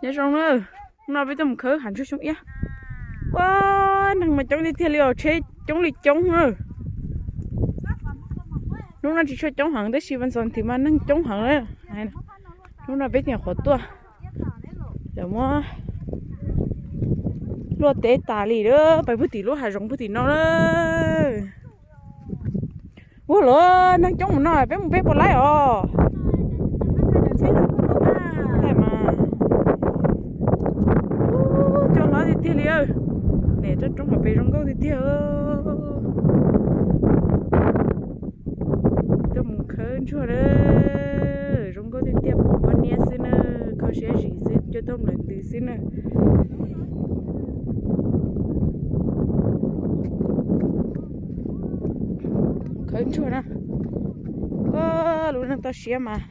Nyob zoo na, hnub no peb tuaj mus khawb hav ntsuag xyoob iab. Ua, neeg mas coob tiag tiag li os, tsheb coob li coob na. Hnub no tsis tshua coob heev tab sis vas ntxov nthwv mas neeg coob heev na. Hnub no peb tias qhuav tuaj, lawv muab luaj teb tas li lawm, pais puag tim lub hav zoov puag tim no lawm. Ua los neeg coob mus no peb mus peb puas laib os. Mas cov hlob tiag tiag li, niam roob roob hauv pes zoo nkauj tiag tiag. Tuaj mus khawb ntsuag na, zoo nkauj tiag tiag, pom poj niab xwb na, kho siab zim xwb, cuaj tuaj mlawm ntws xwb na. Khawb ntsuag na, lub neej toj siab mas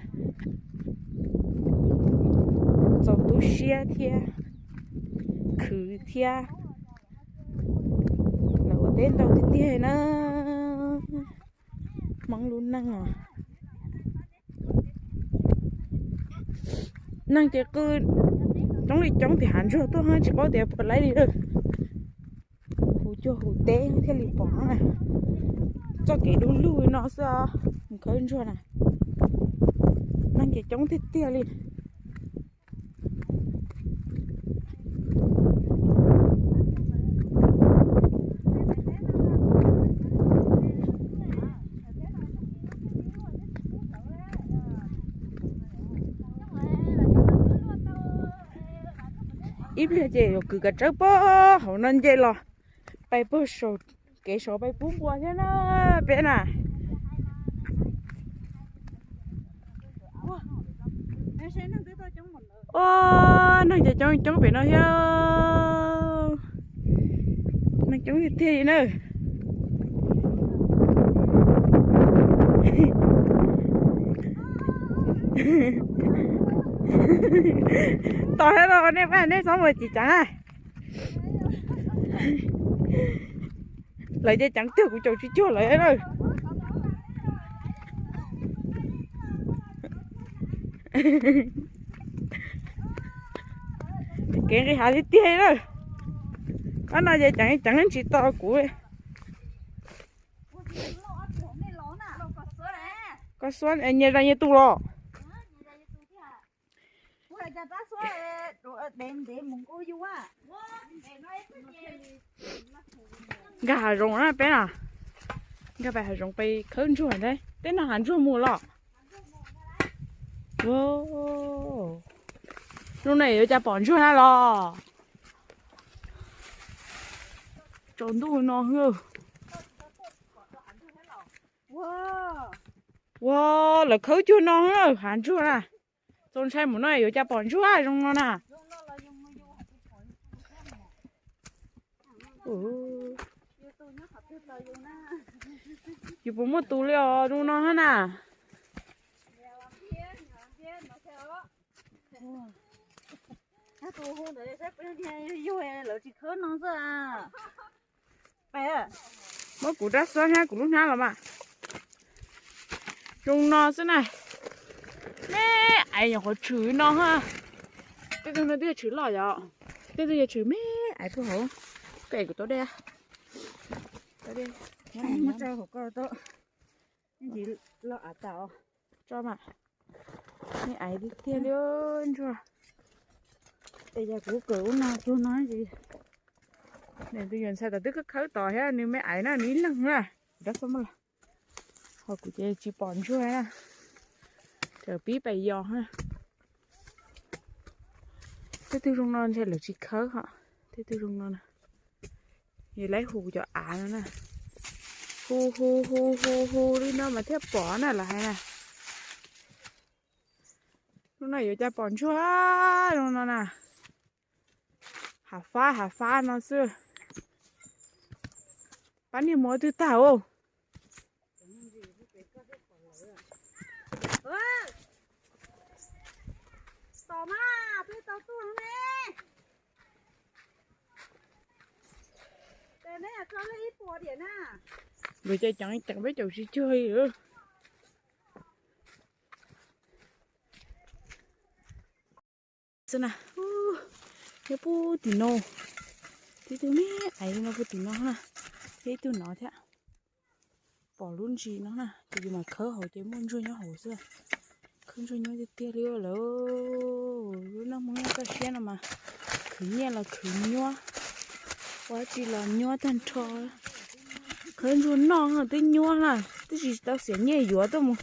txaus tu siab thiab khwv thiab. Lawv ua teb ntau tiag tiag na. Hmoob lub neej os, neeg ces qw coob li coob tias hav ntsuag tuaj tsis paub tias puas laib li lawm. Hu cuag hu teb thiaj li pom na. Txoj kev du lug no xwb os, mus khawb ntsuag na, neeg ces coob tiag tiag li. Ib pliag ces yuav kwv kav tsawb puag hauv no nce los pais puag saum kev saud pais pub npua thiab na peb na. Ua, neeg ces coob coob pem no thiab. Neeg coob tiag tiag li na. Tos thiab los nej pab nej txhob mus tsis ceev na. Lawv ces ceev tiag kuv caum tsis cuag lawv na. Kev nqis hav tiag tiag na. Ob no ces ceev ceev tsis tau kuv. Koj xuab nyias zais nyias tus los. Nkag hav zoov na peb na. Nkag pais hav zoov pais khawb ntsuag ntag. Teb no hav ntsuag mus los. Zoo na yuav cas pom ntsuag na los. Tsaus ntuj no. Ua, lawv khawb cuag no hav ntsuag na. Txaus ntshai mus no yuav cas pom ntsuag zoo no na. Yus puas muaj tus li os zoo no hab na. Muab kuv rab xab hnab kuv lub hnab los mas. Zoo no xwb na. Me aiv nyuam qhuav tshwm no ha. Tej tug no twb yog tshwm loj yom. Tej tug yog tshwm me aiv puag hauv. Koj ev kuv tau dej. Tso mas. Me aiv tiag tiag li ntsuag. Es yog kuv kawm ub no tug no es tus yuav ntxhais tom twb khawb khawb tos thiab nws me aiv na nws ib leeg na. Kuv rab xab muab los. Ho kuv ces tsis pom ntsuag na. Tawm pib pais yos na. Tej tug zoo no ntshe lawv tsis khawb ho. Tej tug zoo no na. Yus laib hu cov av no na. Hu hu hu hu hu li no mas thiaj pom na lawv hais na. Lub no yuav cas pom ntsuag zoo no na. Hav fab hav fab no xwb. Pab niag mus twg tag os. Tos mas, peb tau tuaj ne. Lawv ces ceev ceev peb caum tsis cuag li. Xwb na. Nyob puag tim no, tib tug me aiv li no puag tim no na, thiab ib tug no thiab. Pom lub ntsis no na ces yus mam khawb hauv ces muaj ntsuag nyob hauv xwb. Khawb ntsuag nyuaj tiag tiag li lawm. Lub neej Hmoob nyob toj siab no mas khwv nyiaj los khwv nyuaj, ua dab tsi los nyuaj tag nrho. Khawb ntsuag noj twb nyuaj na, twb tsis tau xiam nyiaj yuav tuaj mus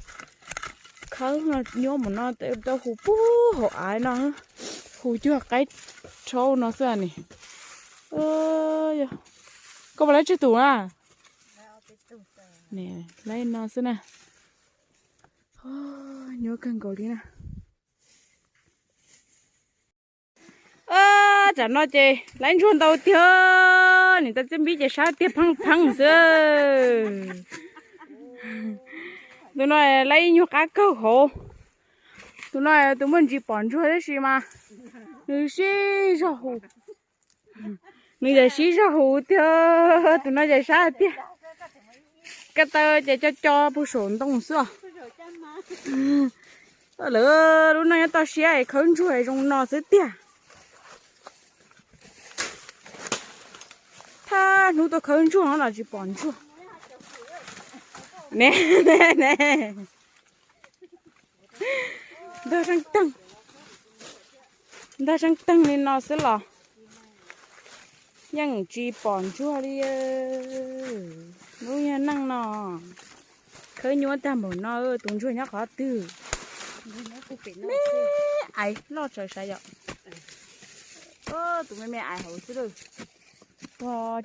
khawb, nyuaj mus no tau hu puag hauv av no, hu cuag qaib rhaub no xwb ni. Koj puas laib tsawg tus na? Laib no xwb na. Nyuaj kawg nkaus li na. Tam no ces laib ntsuag ntau tiag, nim tau txiaj npib ces sab tiag pheej pheej xwb. Tus no laib ib nyuag qab kawg hauv. Tus no tus muaj ntsis pom ntsuag tab sis mas nws sib zog hu. Nws yam sib zog huv tiag, tus no yam sab tiag. Ko taw ces co co puag saum ntoo xwb os. Lawv lub neej nyob toj siab es khawb ntsuag zoo no xwb tiag. Thab hnub tuaj khawb ntsuag no los tsis pom ntsuag. Ne, ne, ntog seeb teeg, ntog seeb teeg li no xwb los yeej tsis pom ntsuag li. Lub yog neej no khawb nyuaj tag npaum no, tus ntsuag nyob qhov twg? Me aiv loj tsawv sav yom. Tus me me aiv hauv xwb lawm.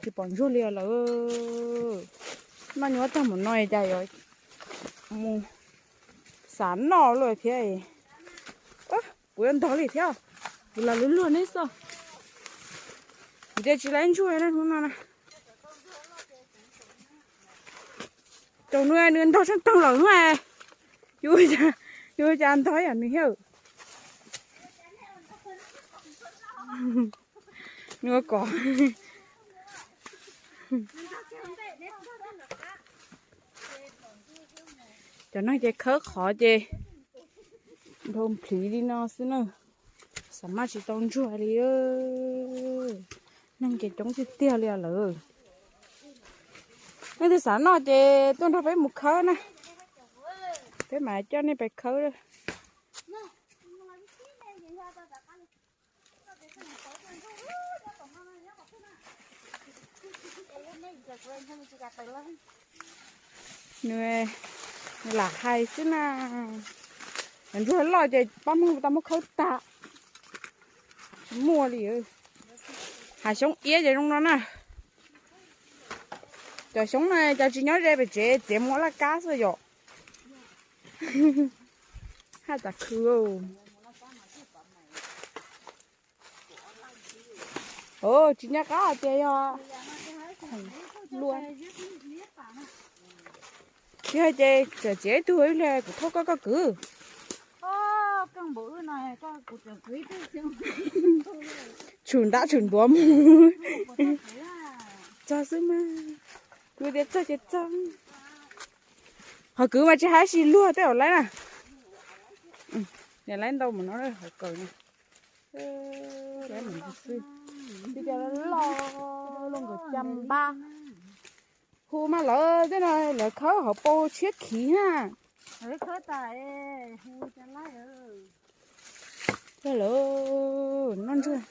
Tsis pom ntsuag li lawm. Noj nyuaj tag npaum no cas yuav mus xav noj luaj thiab. Kuv yuav ntog li thiab, kuv los luag luag neb xwb. Kuv tias tsis laib ntsuag na hnub no na. Tsaus nws nws ntog seeb teeg lawm na. Yus cas ntog yam nws thiab. Nws kom cov neeg ces khawb qhov ces dhau nplhiv li no xwb na. Xav maj tsis tau ntsuag li. Neeg ces coob tiag tiag li lawm. Leej twg xav noj ces tuaj nrog peb mus khawb na. Peb mam coj nej pais khawb. Nws lam hais xwb na. Ntsuag loj ces pab muag tau muab khawb tag. Tsis muaj li. Hav xyoob iab ces zoo no na. Cov xyoob no cas tsis nyob ze pem tsev, txiav mus ua laj kab xwb yom. Haj tas khw. Tsis nco qab tias yog lua. Yog ces txawm txiav ib tug ib pliag kuv thauj koj koj kwv. Tshum ntab tshum ntuav mus. Txog xwb mas. Kuv tias txog ces txog. Qhov kwv mas tsis hais si luag tej zaum laib na. Niam laib ntau mus no hauv kaws no. Laib mus xwb. Twb cov loj loj nkawd caj npab. Hu mas lawv tej no lawv khawb hauv paus tshiab khiv na. Lawv noj ntsuag.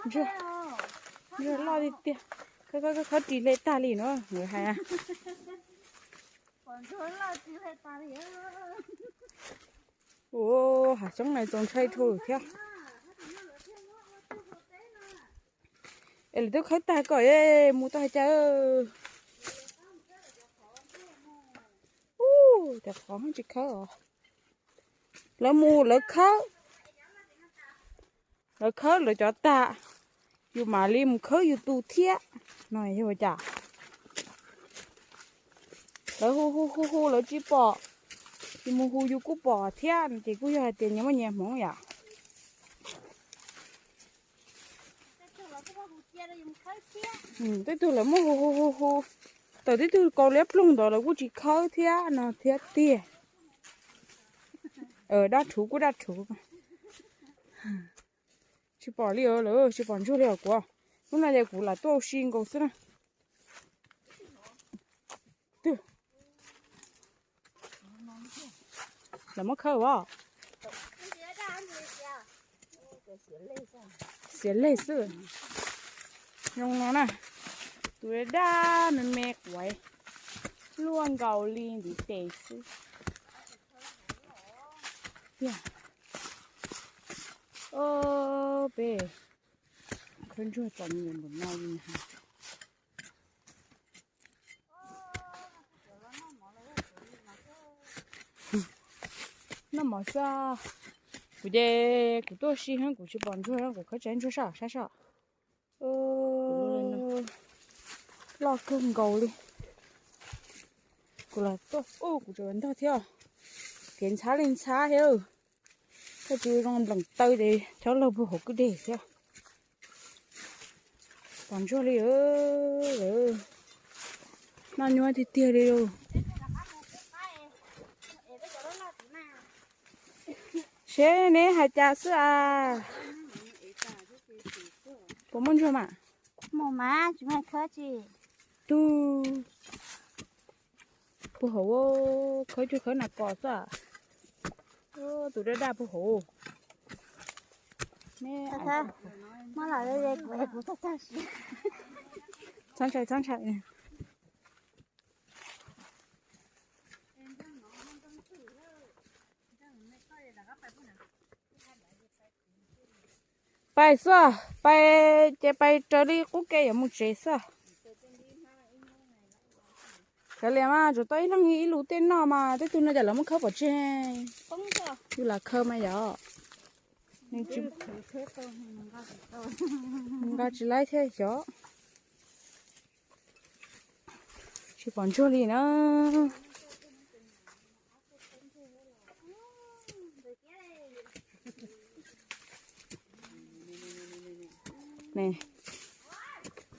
Ntsuag, ntsuag loj tiag tiag. Khawb, khawb, khawb ris hle tag li no nkawd hais. Ua hav xyoob no txaus ntshai dhau lawm thiab. Es lawv twb khawb tag kom mus tau hais cas. Ub, cov qhov tsis khawb os. Lawv mus lawv khawb, lawv khawb lawv cov tag, yus mam li mus khawb yus tus thiab no yog ua cas. Lawv hu hu hu hu lawv tsis pom, yus mus hu yus kuj pom thiab no ces kuj yog hais tias nyias muaj nyias hmoov yom. Tej tug lawv muab hu hu hu hu, thaum tej tug kaus liab ploog ntawd lawv kuj tsis khawb thiab no thiab tiag. Dab rhuv kuj dab rhuv. Tsis pom li lawm, tsis pom ntsuag li os kuv. Hnub no ces kuv lam tuaj ua si nkaus xwb na. Twg, lawv muab khawb os. Xiav leg xwb. Zoo no na, tus daj daj me me quav luaj nkaus li ntiv tes xwb. Tiag. Peb khawb ntsuag txom nyem npaum no li na. Noj mov xwb. Kuv ces kuv tuaj si heev, kuv tsis pom ntsuag, kuv khawb tsis tau ntsuag soj saib soj. Loj kawg nkaus li. Kuv los tuaj, kuv tseem ntog thiab. Kev ntxhab li ntxhab thiab. Koj tsis zoo npleem taw ces chob laug puag hauv kwj deg thiab. Pom ntsuag li lawm. Noj nyuaj tiag tiag li lauj. Seb neb hais cas xwb as? Puas muaj ntsuag mas? Mus mas tsis muaj khawb tsis. Tug puag hauv, khawb tsuag khawb nas kos xwb. Tus daj daj puag hauv. Txhob ntshai, txhob ntshai. Pais xwb, pais ces pais raws li qub ke yuav mus tsev xwb. Kav liam mas, tsuas tau ib leeg ib lub tej noj mas tej tug no cas lawv muab khawb pov tseg. Yus lam khaws mas yom. Nqa tsis laib thiab xyov. Tsis pom ntsuag li na.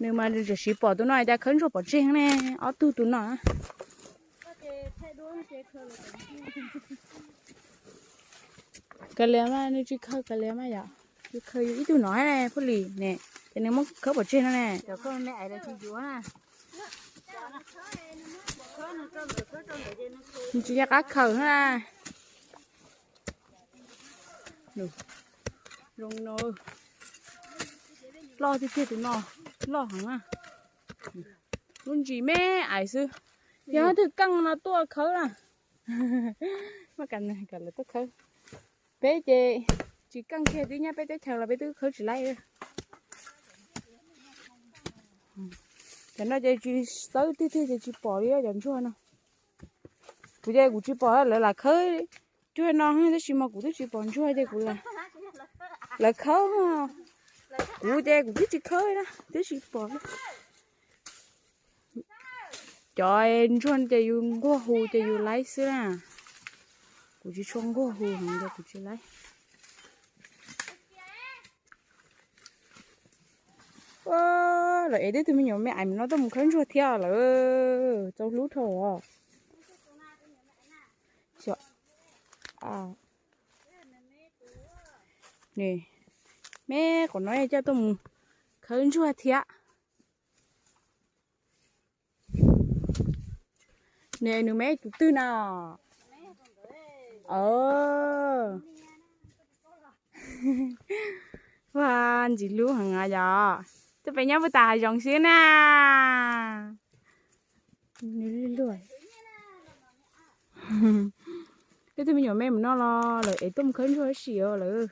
Nws mas tseem siv pom tus no cas khawb ntsuag pov tseg ne, ob tug tus no. Kav liam mas nws tsis khaws, kav liam mas yom, tsis khaws yus ib tug no ne, Phaj Lis ne, ces nws muab khawb pov tseg no ne. Nws tsis nco qab khaws na. Zoo no, loj tiag tiag tus no, loj heev na. Lub ntsis me ais xwb, yog twg keej no tuaj khawb na. Muab kam nws kom lawv tuaj khawb. Peb ces tsis keej kiag, twb nyob peb teb chaws los peb twb khawb tsis laib. Cov no ces tsis xawb tiag tiag ces tsis pom li cov ntsuag no. Kuv ces kuv tsis pom lawv lam khawb ntsuag no tab sis mas kuv twb tsis pom ntsuag ces kuv, lawv khawb, kuv ces kuv twb tsis khawb na, twb tsis pom. Cov ntsuag ces yus nquag hu ces yus laib xwb na. Kuv tsis tshua nquag hu heev ces kuv tsis laib. Lawv ev tib tug me nyuam me ais no tuaj mus khawb ntsuag thiab lawm, txaus hlub dhau os. Me qhov no coj tuaj mus khawb ntsuag thiab. Nws, nws me tus twg na? Ua ntxim hlub heev yom. Tuaj pem nyob puag tas hav zoov xwb na. Ib tug me nyuam me mus no los lawv ev tuaj mus khawb ntsuag tab sis os lawm.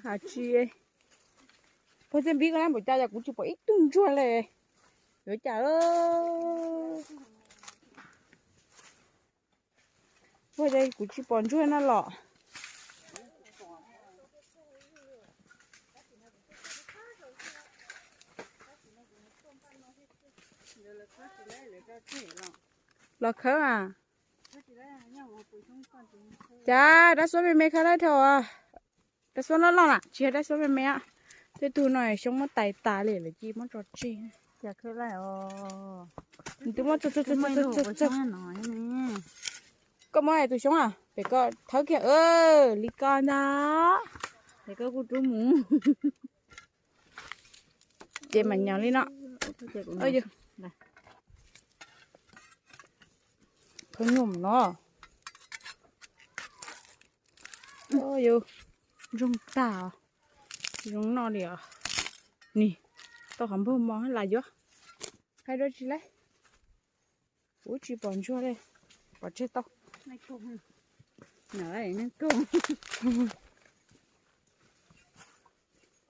Has tsis, puag txiaj npib ko na npaum cas yog kuv tsis pom ib tug ntsuag li. Yuav cas, puag txiaj kuv tsis pom ntsuag no los. Los khawb mas. Cas dab xuab me me khawb laij dhau, dab xuab loj loj na, tsis yog dab xuab me me. Tej tug no xyoob muab tais tas li lawm cia muab tso tseg. Nws twb muab, koj muab tus xyoob a, pem koj thawb kiag, li ko ntag. Ces mam nyob li no. Khawb nyuaj no. Ntsoog tag, zoo noj li os. Nim, tau qhov npawg mos las yuav, hais dua tsis laib. Kuv tsis pom ntsuag li, pom tseg tau.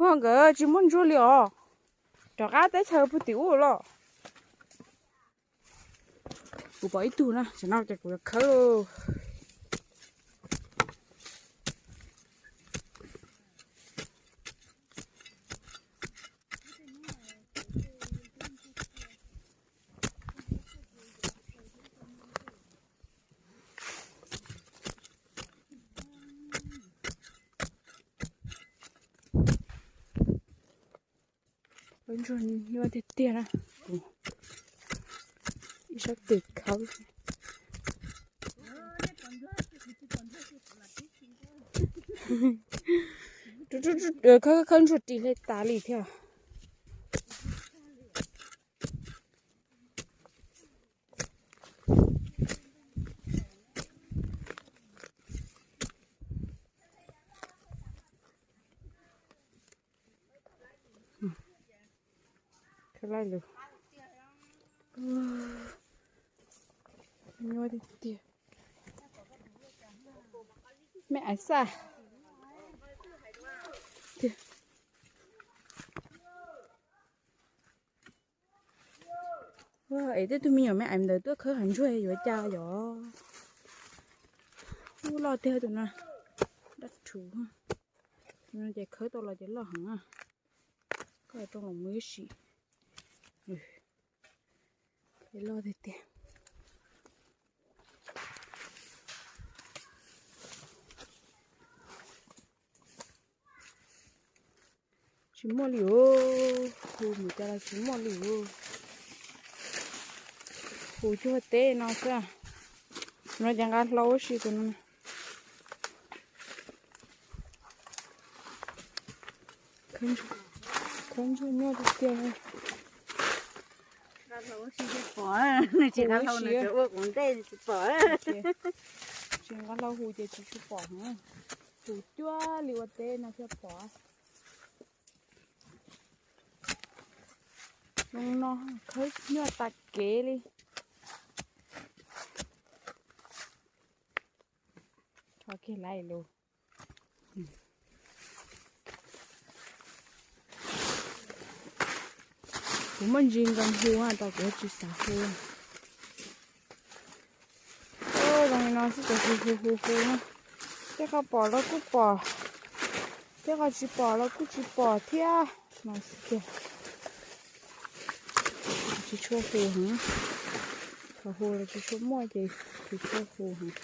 Ua nkawd tsis muaj ntsuag li os. Rov qab teb chaws puag tim ub los. Kuv pom ib tug na, tam no ces kuv yuav khawb lauj. Ntsuag nyuaj tiag tiag na. Ib sab tes khawb. Khawb ntsuag ris hle tas li thiab. Khawb laij lus. Nyuaj tiag tiag. Me aiv xaj. Es tej tug me nyuam me aiv ntawd tuaj khawb hav ntsuag yuav cas yom? Ub, loj tiag tus no, dab rhuv. Tus no ces khawb tau los ces loj heev. Koj rau los muaj ib sim. Loj tiag tiag. Tsis muaj li os, hu mus cas los tsis muaj li os. Hu cuag teb no xwb. No ces nqa hlau ua si tus no. Khawb ntsuag nyuaj tiag tiag. Tsis nqa hlau hu ces tsis tshua pom heev. Hu cuag li ua teb no thiaj pom. Zoo no khawb nyuaj tas kev li. Rho kiag lawm lauj. Kuv muaj ntsis nkees hu tas kuv tsis xav hu. Zoo li no xwb ces hu hu hu hu na. Tej qho pom los kuj pom, tej qho tsis pom los kuj tsis pom thiab no xwb tiag. Tsis tshua hu heev, qhov hu los tsis tshua muaj ces tsis tshua hu heev.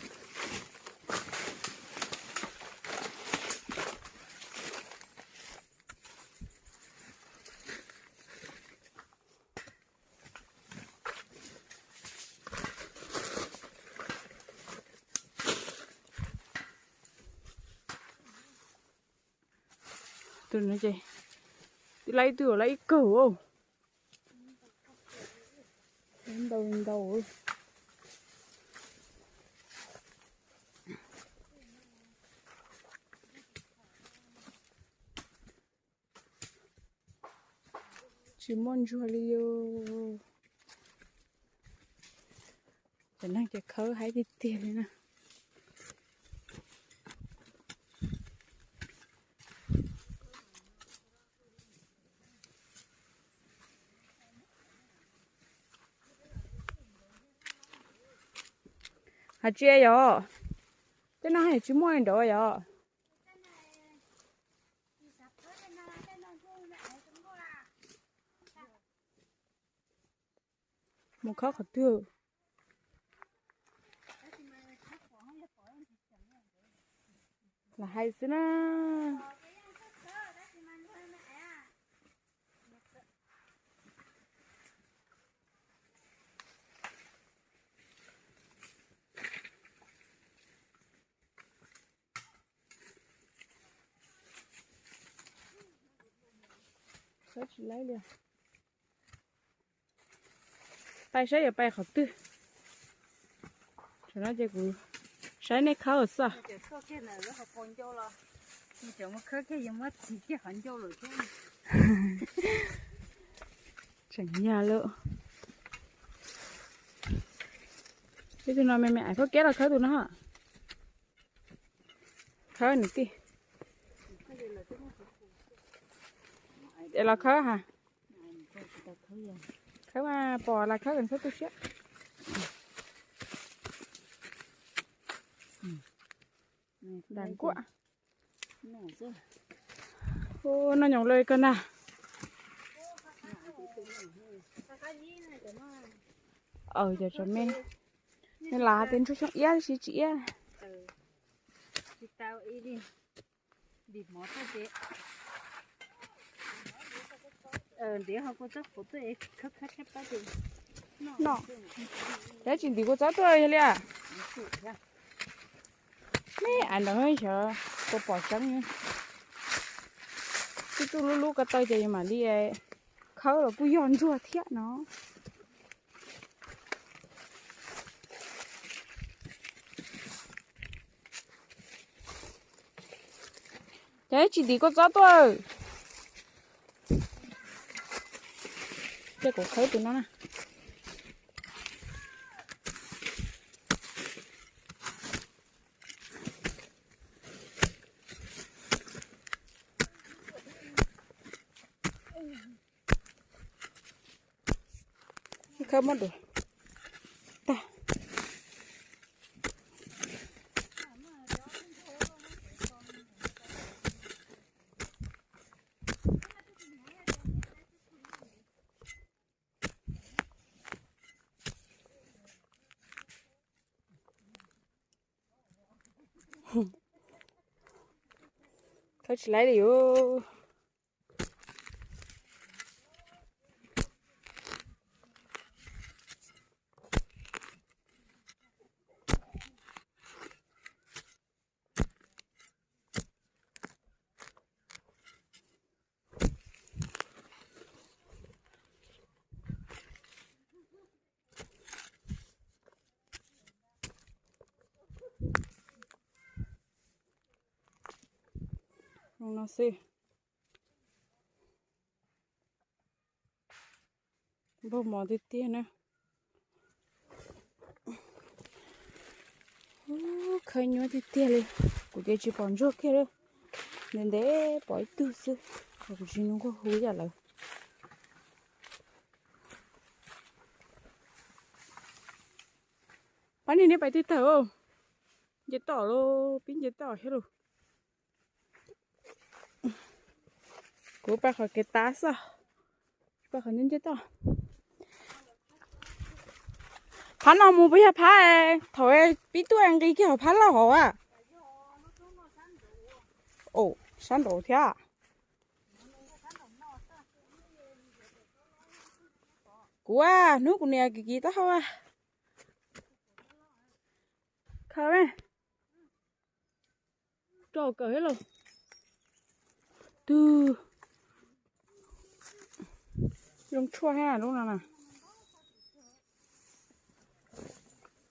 Tus no ces twb laib ib tug, laib ib kaug. Ntau ntau. Tsis muaj ntsuag li os. Cov neeg ces khawb haib tiag tiag li na. Hais tsis yog, tej no hais tsis muaj nrov yog. Mus khawb qhov twg? Lam hais xwb na. Khawb tsis laib li. Pais saib yuav pais qhov twg. Tam no ces kuv saib nej khawb xwb. Tseem yog lawm. Ib tug no me me ais phab kiab los khawb tus no. Khawb nws tij. Es los khawb ha. Khawb mas pom los khawb, txhob tu siab. Dag nkuaj. Noj nyoos lawm koj na. Aws, cov tsov me. Nws lam tias ntsuag xyoob iab tsis tsis iab. No, yog tsis ntim kua txob tuaj yog li. Me ais ntawd xyov puas pom tseeb. Twb tuaj lub lub ko taw ces mam li khawb los kuj yog ntsuag thiab no. Ces tsis ntim kua txob tuaj. Ces kuv khawb tus no na. Khawb muab dua tag. Khawb tsis laib li yus. Zoo no xwb. Npau mov tiag tiag na. Khawb nyuaj tiag tiag li. Kuv ces tsis pom ntsuag kiag li. Ntev ntev pom ib tug xwb. Kuv tsis nug nkauj hu yam lawv. Pab niag neb pais twg tawm? Nce toj los pib nce toj thiab lauj. Kuv pais qhov kev tav xwb, pais qhov nce nce toj. Phab no mus puas yog phab thaum pib tuaj nqis kiag hauv phab laug hauv a? Sab nraud thiab. Kuv hnub kuv niam kiv kiv taub hau a. Khaws rau kawm thiab lauj. Twg zoo tshuaj thiab lub no na.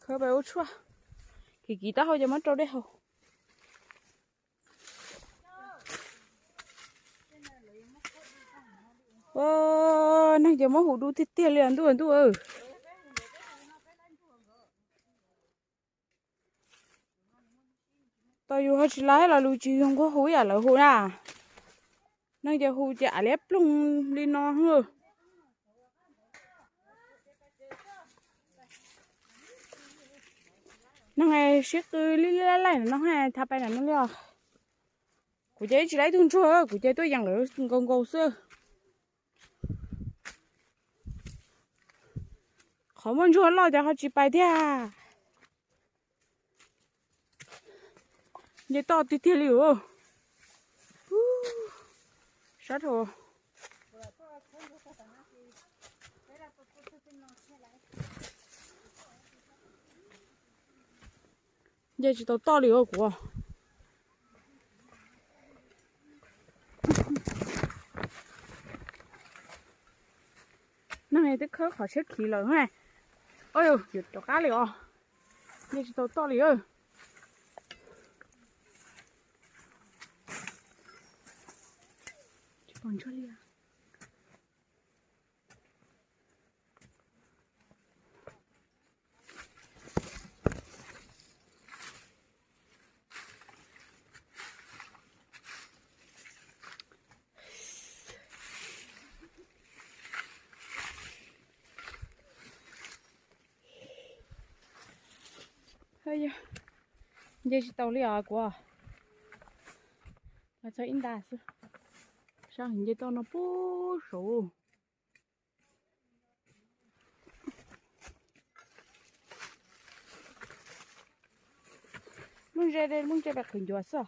Khaws pais ua tshuaj. Kiv kiv taub hau ces muab rau dej haus. Neeg ces muab hu dub tiag tiag li ntuj ntuj. Tau yus ho tsis laib los lus tsis zoo nkauj hu yam lawv hu na. Neeg ces hu ces av liab ploog li no. Neeg siab qw li li laij laij no tha pais ntawm no li os. Kuv ces tsis laib tug ntsuag, kuv ces tuaj yeem lawv nkaus nkaus xwb. Qhov muaj ntsuag loj ces ho tsis pais thiab. Nce toj tiag tiag li os. Sab dhau. Nce tsis tau toj li os kuv. Neeg twb khawb qhov tshiab khiv lawm ne. Oj, yuav rov qab li os. Nce tsis tau toj li. Tsis pom ntsuag li. Nce tsis tau li os kuv. Los txog ib nta xwb. Sab heev, nce toj no puag saud. Muaj ntse, muaj ntse pem qhwv ncuav xwb.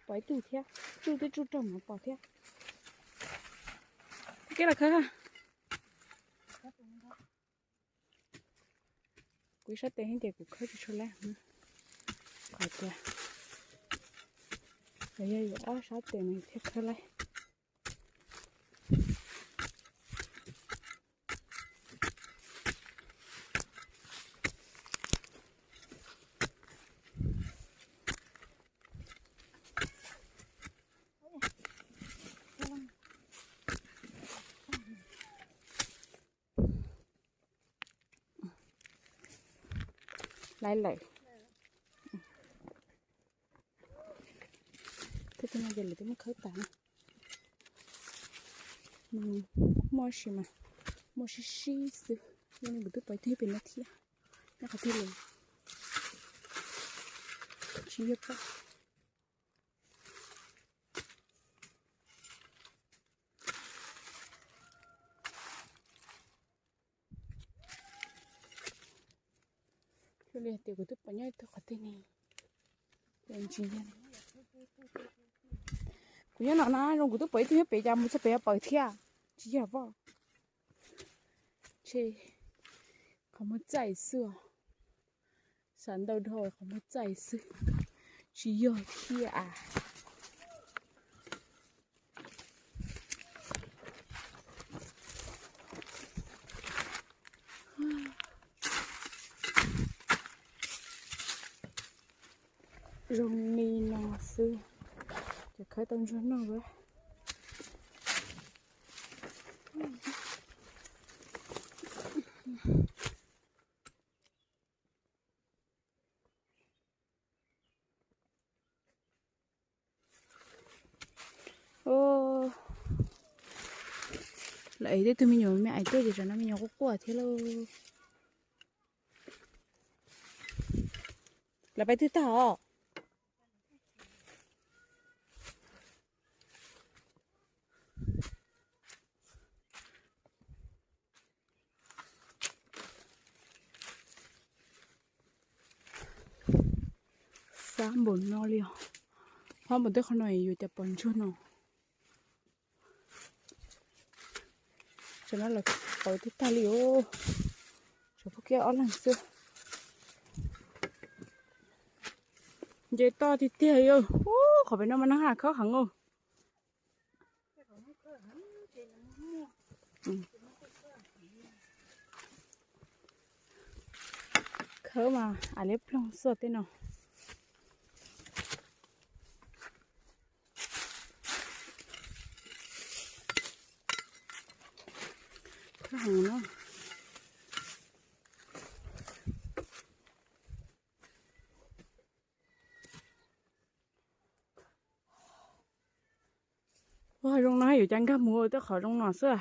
Pom ib tug thiab, tsuj twb tsuj raug mas pom thiab. Kev los khawb. Kuv ib sab tes heev ces kuv khawb tsis tshua laib. Qhov tias yog yuav ob sab tes mas thiaj khawb laib. Laib lawm. Thiab tej no ces lawv twb muab khawb tas na. Muaj sis mas muaj sib sib xwb. Yog li kuv twb pom ib tug pem no thiab. Nyob qhov twg lawm? Tsis yog pom. Ua li tias kuv twb pom nyob ib tug qhov twg ne. Tsis yog. Kuv nyob no na, zoo kuv twb pom ib tug nyob pem, cas mus txog pem yuav pom thiab. Tsis yog pom. Tshe, qhov muag txaij xwb os. Xav ntau dhau qhov muag txaij xwb. Tsis yog thiab as. Zoo li no xwb, ces khawb tau ntsuag noj lawm. Lawv ev tej tug me nyuam me ais tuaj ces tsam no me nyuam quaj quaj thiab lauj. Lawv pais twg tag os? Fab npaum no li os. Fab npaum tej qhov no yuav cas pom ntsuag no. Tsam no lawv pawv twb tag li os. Tsam pub kiag ob leeg xwb. Nce toj tiag tiag li. Ub, qhov pem no mas neeg haj khawb heev os. Khawb mas a liab ploog xwb tej no. Khawb heev na. Ua zoo no yuav cas nkag mus tej qhov zoo no xwb.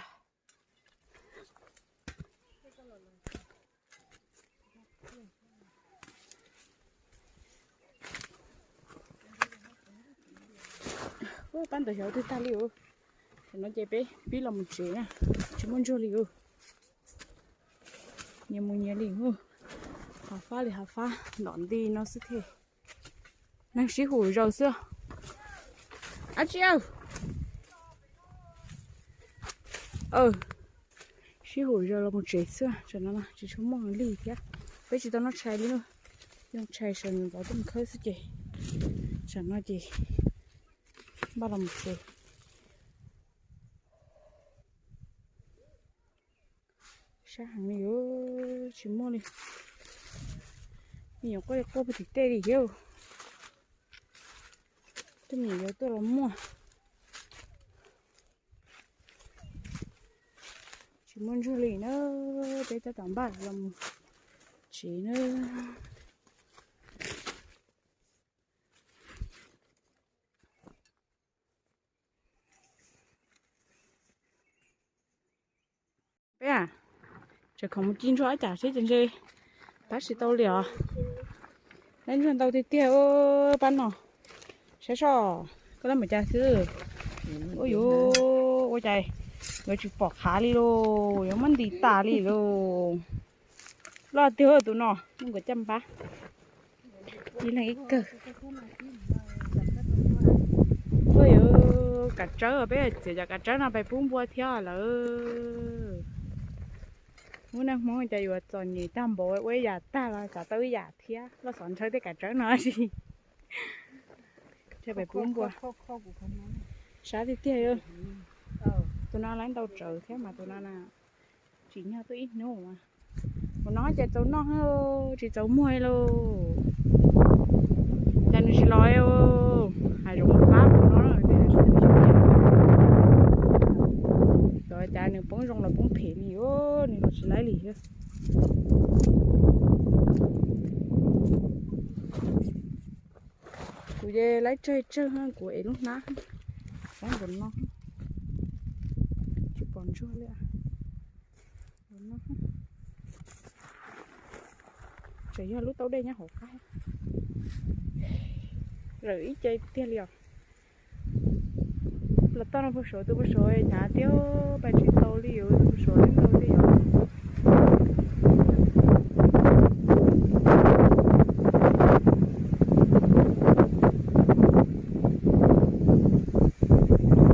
Ub, pab ntawd xyov twg tag li os. Thaum no ces peb pib los mus tsev na, tsis muaj ntsuag li os. Nyias mus nyias li os. Hav fab li hav fab ntom nti no xwb thiab. Neeg sib hum zaws xwb. Ab tsi, sib hum zaws los mus tsev xwb. Tam no tsis tshua muaj lig thiab. Peb tsis tau noj tshais li, noj tshais sawv ntxov tuaj mus khawb xwb ces tam no ces npaj los mus tsev. Sab heev li, tsis muaj li. Me nyuam quaj li quaj puag tim tej li thiab. Tej me nyuam yuav tuaj los muaj. Tsis muaj ntsuag li na, peb tab tom npaj los mus tsev na. Peb tseem khoom mus ci ntsuag ib tsam seb ces ntshe tab tsis tau li os. Lawv ntsuag ntau tiag tiag pab no. Saib soj, koj lab mus cas xwb. Ua yuav ua cas yuav tsis pom qhav li lauj, yuav muab ntis tas li lauj. Loj tiag tus no, nkawd caj npab. Ib leeg ib kawg. Ua yuav kav tsawb, peb txiav cov kav tsawb no pais pub npua thiab lawm. Lub neej Hmoob cas yuav txom nyem tag npaum, ua ib yam tag los xav tau ib yam thiab, loj xov ntshaw tej kav tsawb no si. Pais pub npua. Sab tiag tiag. Tus no lawv ntau tsawv thiab mas tus no na. Tsim nyog tuaj ib hnub. Tus no ces txaus noj, tsis txaus muag lauj. Cas nws tsis los, hav zoov fab tus no. Cas nws poob zoo los poob phem li, nws los tsis laib li thiab. Kuv ces laib tsawg tsawg, kuv ev lub hnab, saib npaum no, tsis pom ntsuag li. Tseem yog lub taub dej nyob hauv qab, lawm ib ce tiag li os. Los toj no puag saud, tus puag saud hnyav tiag, pais tsis tau li, tus puag saud ntau tiag yom.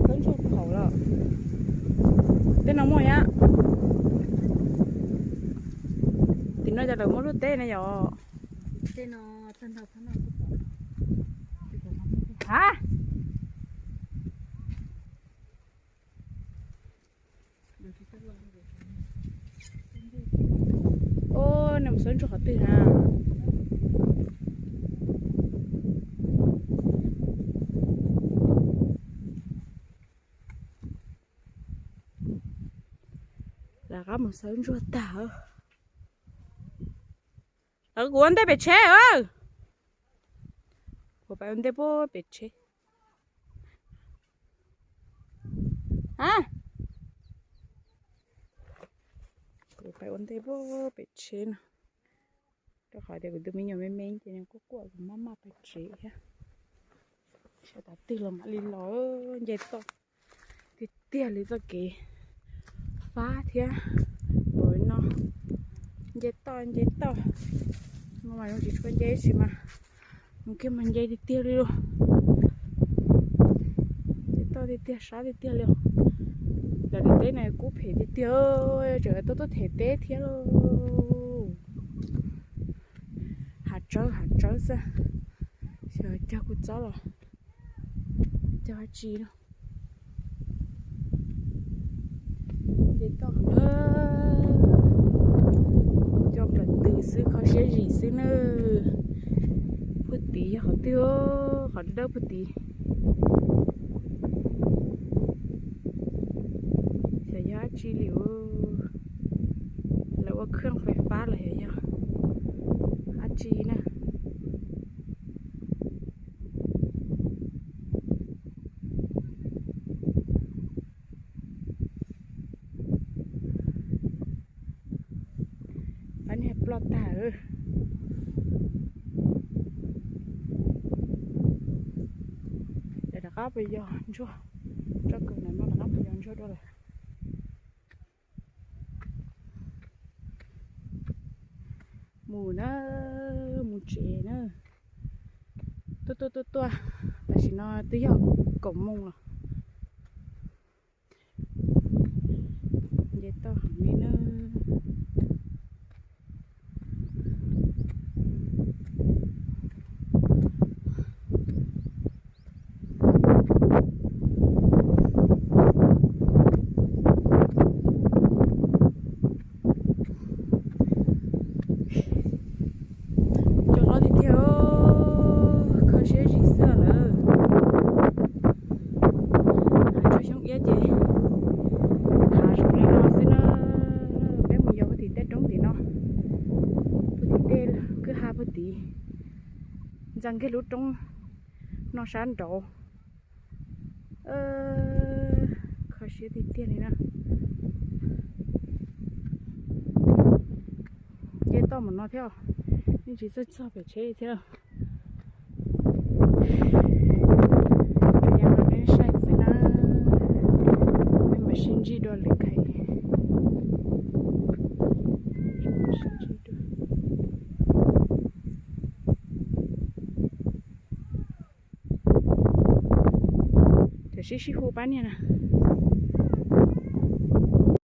Khawb ntsuag puag hauv lawm. Tej no muaj thiab. Tim no cas lawv muaj lub teb na yom. Ha, ub, nws mus xawb ntsuag qhov twg na? Lawv qab mus xawb ntsuag tag. Kuv ua ntej pem tsheb. Kuv pais ua ntej puag pem tsheb. Kuv pais ua ntej puag pem tsheb no, rau qhov tias kuv tus me nyuam me me ces nws quaj quaj, kuv maj maj pais tsev thiab. Sawv tav twg los mam li los, nce toj tiag tiag li txoj kev fab thiab. Ua no nce toj nce toj, no mas zoo tsis tshua nce ib tsi mas, mus kiag mas nce tiag tiag li lauj. Nce toj tiag tiag, sab tiag tiag li. Cov niam teb no kub phem tiag tiag, tseem tuaj tuaj them teb thiab lauj. Hav tsawb hav tsawb xwb, xyov cog kuv txob los cog dab tsi no. Nce toj, coj plaws tw xwb, kho siab zim xwb nawb. Puag tid yog qhov twg, qhov dawb dawb puag tid. Xyov yog dab tsi li, lawv ua khwj fais fab los xyov yog dab tsi na. Pab niag ploj tag. Rov qab pes yog ntsuag, tso kawg ntawm no rov qab pes yog ntsuag dua lawm. Mus na, mus tsev na. Tuaj tuaj tuaj tuaj, tam sim no twb yog kaum moos los. Nce toj heev li na. Cua hlob tiag tiag, kho siab zim xwb lawm. Tsuag xyoob iab ces hav zoov li no xwb na. Peb mus yos puag tim tej roob tim no, puag tim tej kwj ha puag tid, ntxa nkag lub roob no sab nraud. Kho siab tiag tiag li na. Nce toj mus no thiab, yeej tsis txawj txog pem tsheb thiab. Yog no peb saib xwb na, peb mam sib ntsib dua lwm khais. Tam sim sib hu pab niag na.